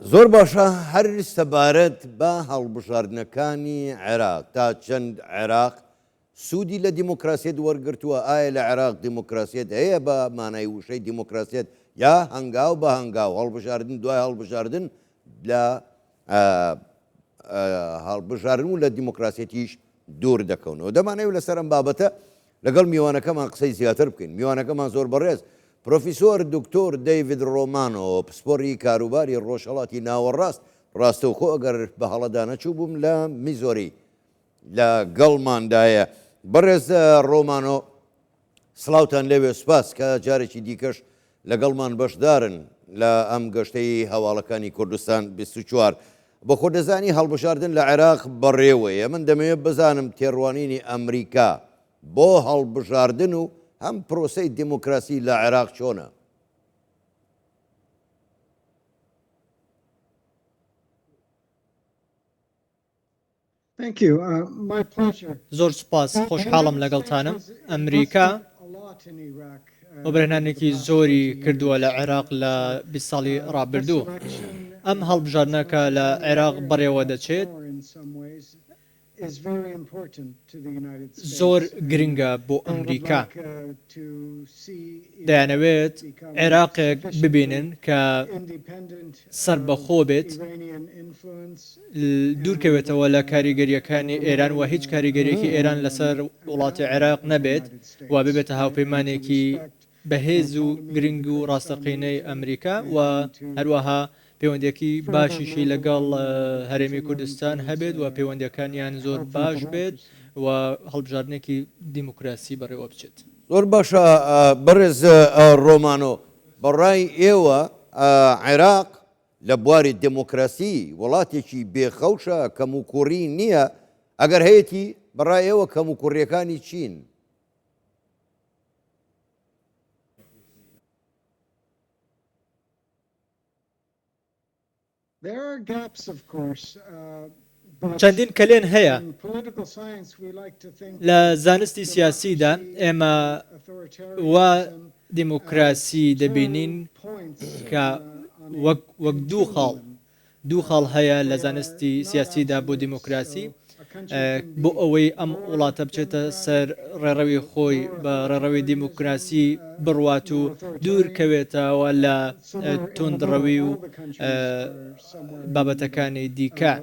زۆر باشە هەر سەبارەت بە هەڵبژاردنەکانی عێراق تا چەند عێراق سوودی لە دیموکراسیەت وەرگرتووە ئایا لە عێراق دیموکراسیەت هەیە بە مانای وشەی دیموکراسیەت یا هەنگاو بە هەنگاو هەڵبژاردن دوای هەڵبژاردن لە هەڵبژاردن و لە دیموکراسیەتیش دوور دەکەونەوە. دەمانەوێت لەسەر ئەم بابەتە لەگەڵ میوانەکەمان قسەی زیاتر بکەین. میوانەکەمان زۆر بەڕێز پرۆفیسۆر دکتۆر دەیڤید ڕۆمانۆ، پسپۆڕی کاروباری ڕۆژهەڵاتی ناوەڕاست، ڕاستەوخۆ ئەگەر بە هەڵەدا نەچووبووم لە میزۆری لە گەڵماندایە. بەڕێز ڕۆمانۆ سڵاوتان لێبێ سوپاس کە جارێکی دیکەش لەگەڵمان بەشدارن لە ئەم گەشتەی هەواڵەکانی کوردستان 24. بە خۆ دەزانی هەڵبژاردن لە عێراق بەڕێوەیە من دەمەوێت بزانم تێڕوانینی ئەمریکا بۆ هەڵبژاردن و هەم پرۆسەی دیموکراسی لە عێراق چۆنە؟ زۆر سوپاس، خۆشحاڵم لەگەڵتانم. ئەمریکا وەبەرهێنانێکی زۆری کردووە لە عێراق لە 20 ساڵی ڕابردوو. ئەم هەڵبژاردنە کە لە عێراق بەڕێوە دەچێت زۆر گرنگە بۆ ئەمریکا. دەیانەوێت عێراقێک ببینن کە سەربەخۆ بێت، دوورکەوێتەوە لە کاریگەرییەکانی ئێران و هیچ کاریگەرییەکی ئێران لەسەر وڵاتی عێراق نەبێت و ببێتە هاوپەیمانێکی بەهێز و گرنگ و ڕاستەقینەی ئەمریکا و هەروەها پەیوەندییەکی باشیشی لەگەڵ هەرێمی کوردستان هەبێت و پەیوەندییەکانیان زۆر باش بێت و هەڵبژاردنێکی دیموکراسی بەڕێوە بچێت. زۆر باشە بەڕێز ڕۆمانۆ، بەڕای ئێوە عێراق لە بواری دێمۆکراسی وڵاتێکی بێ خەوشە، کەموکوڕی نییە، ئەگەر هەیەتی بەڕای ئێوە کەموکوڕییەکانی چین؟ چەندین کەلێن هەیە. لە زانستی سیاسیدا ئێمە وا دیموکراسی دەبینین کە وەک وەک دوو خاڵ دوو خاڵ هەیە لە زانستی سیاسیدا بۆ دیموکراسی بۆ ئەوەی ئەم وڵاتە بچێتە سەر ڕێڕەوی خۆی بە ڕێڕەوی دیموکراسی بڕوات و دوور کەوێتەوە لە توندڕەوی و بابەتەکانی دیکە.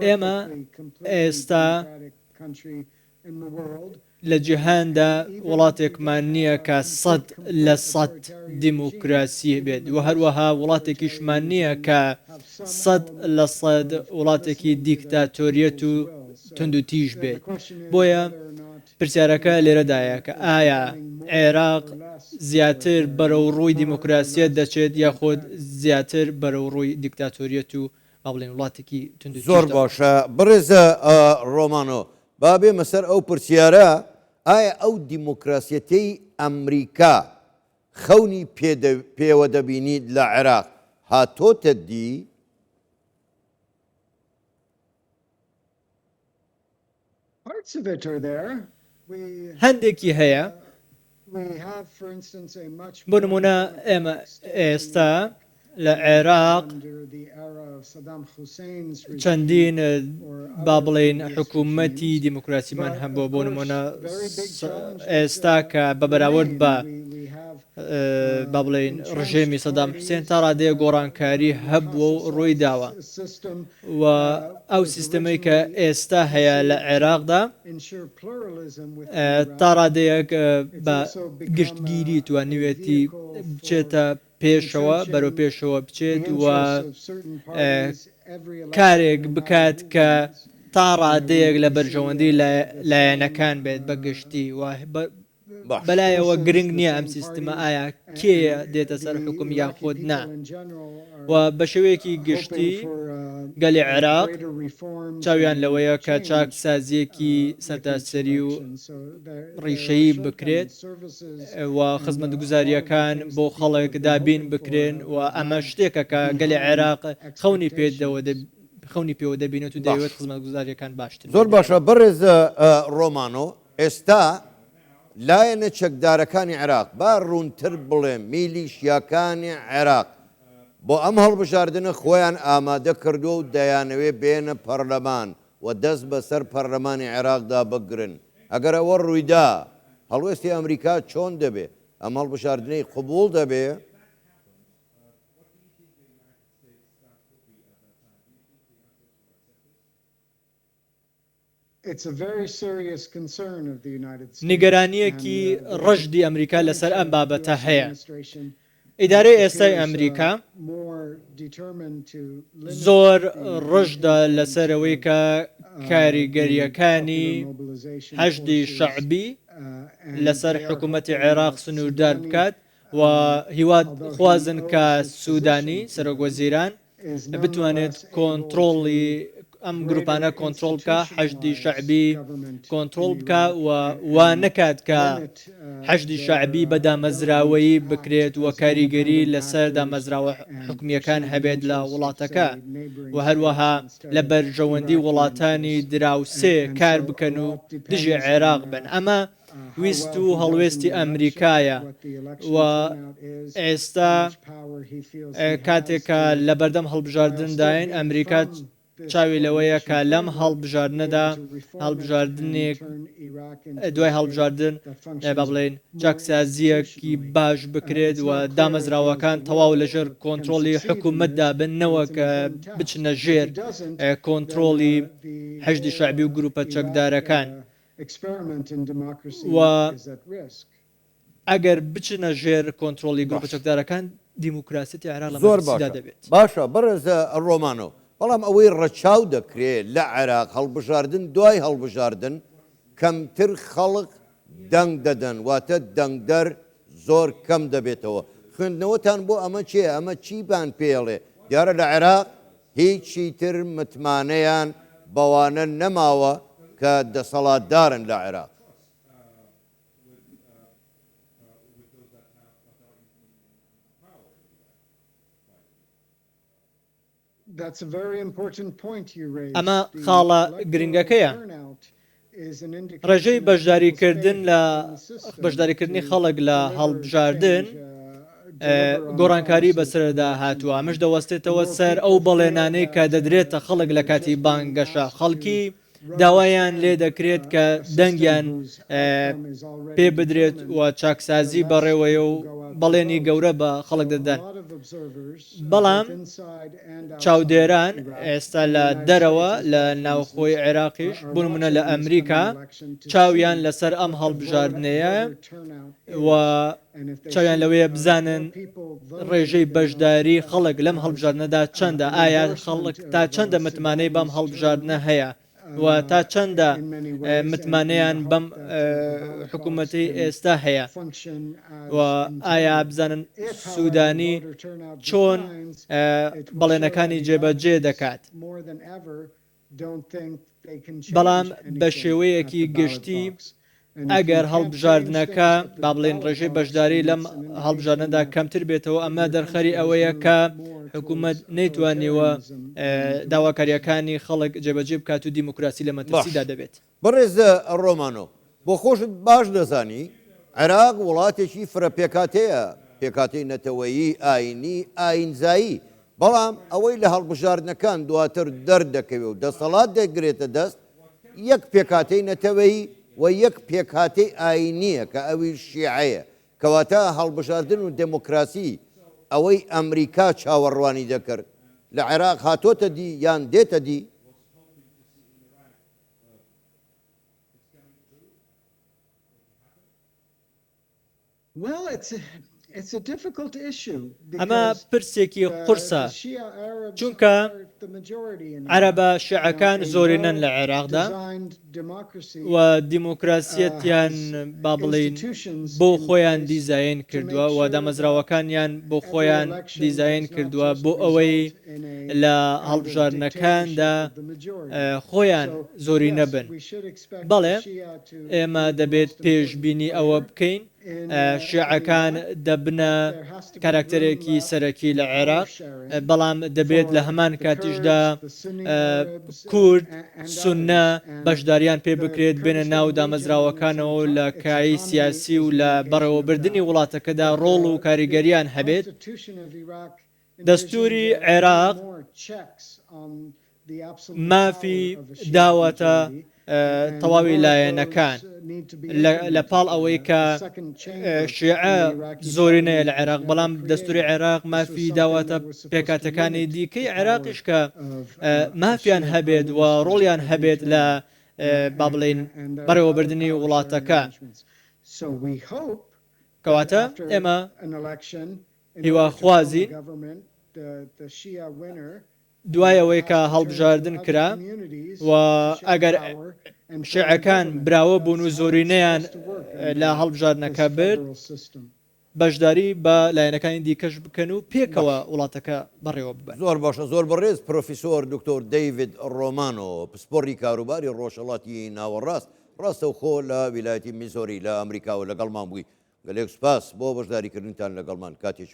ئێمە ئێستا لە جیهاندا وڵاتێکمان نییە کە 100% دیموکراسی بێت و هەروەها وڵاتێکیشمان نییە کە 100% وڵاتێکی دیکتاتۆریەت و توندوتیژ بێت. بۆیە پرسیارەکە لێرەدایە کە ئایا عێراق زیاتر بەرەو ڕووی دیموکراسیەت دەچێت یاخود زیاتر بەرەو ڕووی دیکتاتۆریەت و با بڵێین وڵاتێکی توندوتیژ زۆر دەڕوات. باشە بەڕێز ڕۆمانۆ با بێمە سەر ئەو پرسیارە ئایا ئەو دیموکراسیەتەی ئەمریکا خەونی پێوە دەبینیت لە عێراق هاتۆتە دی؟ هەندێکی هەیە، بۆ نموونە ئێمە ئێستا لە عێراق چەندین با بڵێین حکوومەتی دیموکراسیمان هەبووە، بۆ نموونە ئێستا کە بە بەراورد بە با بڵێین ڕژێمی سەدام حوسێن تا ڕادەیەک گۆڕانکاری هەبووە و ڕووی داوە و ئەو سیستەمەی کە ئێستا هەیە لە عێراقدا تا ڕادەیەک بە گشتگیری توانیوێتی بچێتە پێشەوە بەرەو پێشەوە بچێت و کارێک بکات کە تا ڕادەیەک لە بەرژەوەندی لایەنەکان بێت بە گشتی و بەلایەوە گرنگ نییە ئەم سیستمە ئایا کێ دێتە سەر حوکم یاخود نا و بە شێوەیەکی گشتی گەلی عێراق چاویان لەوەیە کە چاکسازییەکی سەرتاسەری و ڕیشەیی بکرێت و خزمەتگوزارییەکان بۆ خەڵک دابین بکرێن و ئەمە شتێکە کە گەلی عێراق خەونی خەونی پێوە دەبینێت و دەیەوێت خزمەتگوزارییەکان باشتر زۆر باشە بەڕێز ڕۆمانۆ، ئێستا لایەنە چەکدارەکانی عێراق، با ڕوونتر بڵێم میلیشیاکانی عێراق. بۆ ئەم هەڵبژاردنە خۆیان ئامادە کردووە و دەیانەوێ بێنە پەرلەمان و دەست بەسەر پەرلەمانی عێراقدا بگرن. ئەگەر ئەوە ڕوویدا، هەڵوێستی ئەمریکا چۆن دەبێ؟ ئەم هەڵبژاردنەی قبووڵ دەبێ؟ نیگەرانییەکی ڕژدی ئەمریکا لەسەر ئەم بابەتە هەیە. ئیدارەی ئێستای ئەمریکا زۆر ڕژدە لەسەر ئەوەی کە کاریگەرییەکانی حەشدی شەعبی لەسەر حکوومەتی عێراق سنووردار بکات و هیوا خوازن کە سوودانی، سەرۆکوەزیران، بتوانێت کۆنتڕۆڵی ئەم گروپانە کۆنتڕۆڵ بکا، حەشدی شەعبی کۆنتڕۆڵ بکا و وا نەکات کە حەشدی شەعبی بە دامەزراوەیی بکرێت و کاریگەری لەسەر دامەزراوە حکومییەکان هەبێت لە وڵاتەکە و هەروەها لە بەرژەوەندی وڵاتانی دراوسێ کار بکەن و دژی عێراق بن. ئەمە ویست و هەڵوێستی ئەمریکایە و ئێستا کاتێک کە لەبەردەم هەڵبژاردنداین ئەمریکا چاوی لەوەیە کە لەم هەڵبژاردنەدا هەڵبژاردنێک دوای هەڵبژاردن با بڵێین چاکسازییەکی باش بکرێت و دامەزراوەکان تەواو لەژێر کۆنترۆڵی حکوومەتدا بن نەوەک بچنە ژێر کۆنترۆڵی حەشدی شەعبی و گرووپە چەکدارەکان. و ئەگەر بچنە ژێر کۆنترۆڵی گروپە چەکدارەکان دیموکراسیەتی عێراق لە زۆر مەترسیدا باشە دەبێت. باشە بەڕێز ڕۆمانۆ، بەڵام ئەوەی ڕەچاو دەکرێ لە عێراق هەڵبژاردن دوای هەڵبژاردن کەمتر خەڵک دەنگ دەدەن واتە دەنگدەر زۆر کەم دەبێتەوە خوێندنەوەتان بۆ ئەمە چیە ئەمە چیبان پێڵێ دیارە لە عێراق هیچی تر متمانەیان بەوانە نەماوە کە دەسەڵاتدارن لە عێراق. ئەمە خاڵە گرنگەکەیە. ڕێژەی بەشداریکردن لە بەشداریکردنی خەڵک لە هەڵبژاردن گۆڕانکاری بەسەردا هاتووە، ئەمەش دەوەستێتەوە سەر ئەو بەڵێنانەی کە دەدرێتە خەڵک لە کاتی بانگەشە، خەڵکی داوایان لێ دەکرێت کە دەنگیان پێ بدرێت و چاکسازی بەڕێوەیە و بەڵێنی گەورە بە خەڵک دەدەن. بەڵام چاودێران ئێستا لە دەرەوە لە ناوخۆی عێراقیش بۆ نمونە لە ئەمریکا چاویان لەسەر ئەم هەڵبژاردنەیە و چاویان لەوەیە بزانن ڕێژەی بەشداری خەڵک لەم هەڵبژاردنەدا چەندە، ئایا خەڵک تا چەندە متمانەی بەم هەڵبژاردنە هەیە و تا چەندە متمانەیان بەم حکوومەتەی ئێستا هەیە و ئایا بزانن سوودانی چۆن بەڵێنەکانی جێبەجێ دەکات. بەڵام بە شێوەیەکی گشتی ئەگەر هەڵبژاردنەکە با بڵێین ڕێژەی بەشداری لەم هەڵبژاردنەدا کەمتر بێتەوە ئەمە دەرخەری ئەوەیە کە حکوومەت نەیتوانیوە داواکارییەکانی خەڵک جێبەجێ بکات و دیموکراسی لە مەترسیدا دەبێت. بەڕێز ڕۆمانۆ، بۆ خۆشت باش دەزانی عێراق وڵاتێکی فرە پێکهاتەیە، پێکهاتەی نەتەوەیی، ئایینی، ئایینزایی، بەڵام ئەوەی لە هەڵبژاردنەکان دواتر دەردەکەوێ و دەسەڵات دەگرێتە دەست، یەک پێکهاتەی نەتەوەیی و یەک پێکهاتەی ئایینییە کە ئەویش شیعەیە. کەواتە هەڵبژاردن و دێمۆکراسی ئەوەی ئەمریکا چاوەڕوانی دەکرد لە عێراق هاتۆتە دی یان دێتە دی؟ ئەمە پرسێکی قورسە، چونکە عەرەبە شیعەکان زۆرینەن لە عێراقدا و دیموکراسیەتیان با بڵێین بۆ خۆیان دیزاین کردووە و دامەزراوەکانیان بۆ خۆیان دیزاین کردووە بۆ ئەوەی لە هەڵبژاردنەکاندا خۆیان زۆرینە بن. بەڵێ ئێمە دەبێت پێشبینی ئەوە بکەین شیعەکان دەبنە کاراکتەرێکی سەرەکی لە عێراق، بەڵام دەبێت لە هەمان کاتیشدا کورد، سوننە بەشداریان پێ بکرێت بێنە ناو دامەزراوەکانەوە و لە کایەی سیاسی و لە بەڕێوەبردنی وڵاتەکەدا ڕۆڵ و کاریگەریان هەبێت. دەستووری عێراق مافی داوەتە تەواوی لایەنەکان لە پاڵ ئەوەی کە شیعە زۆرینەیە لە عێراق، بەڵام دەستوری عێراق مافی داوەتە پێکهاتەکانی دیکەی عێراقیش کە مافیان هەبێت و ڕۆڵیان هەبێت لە با بڵێین بەڕێوەبردنی وڵاتەکە. کەواتە ئێمە هیواخوازین دوای ئەوەی کە هەڵبژاردن کرا و ئەگەر شیعەکان براوە بوون و زۆرینەیان لە هەڵبژاردنەکە برد، بەشداری بە لایەنەکانی دیکەش بکەن و پێکەوە وڵاتەکە بەڕێوە ببەن. زۆر باشە زۆر بەڕێز پرۆفیسۆر دکتۆر دەیڤید ڕۆمانۆ پسپۆڕی کاروباری ڕۆژهەڵاتی ناوەڕاست ڕاستەوخۆ لە ویلایەتی میزۆری لە ئەمریکاوە لەگەڵمان بووی گەلێک سوپاس بۆ بەشداریکردنتان لەگەڵمان کاتێکی.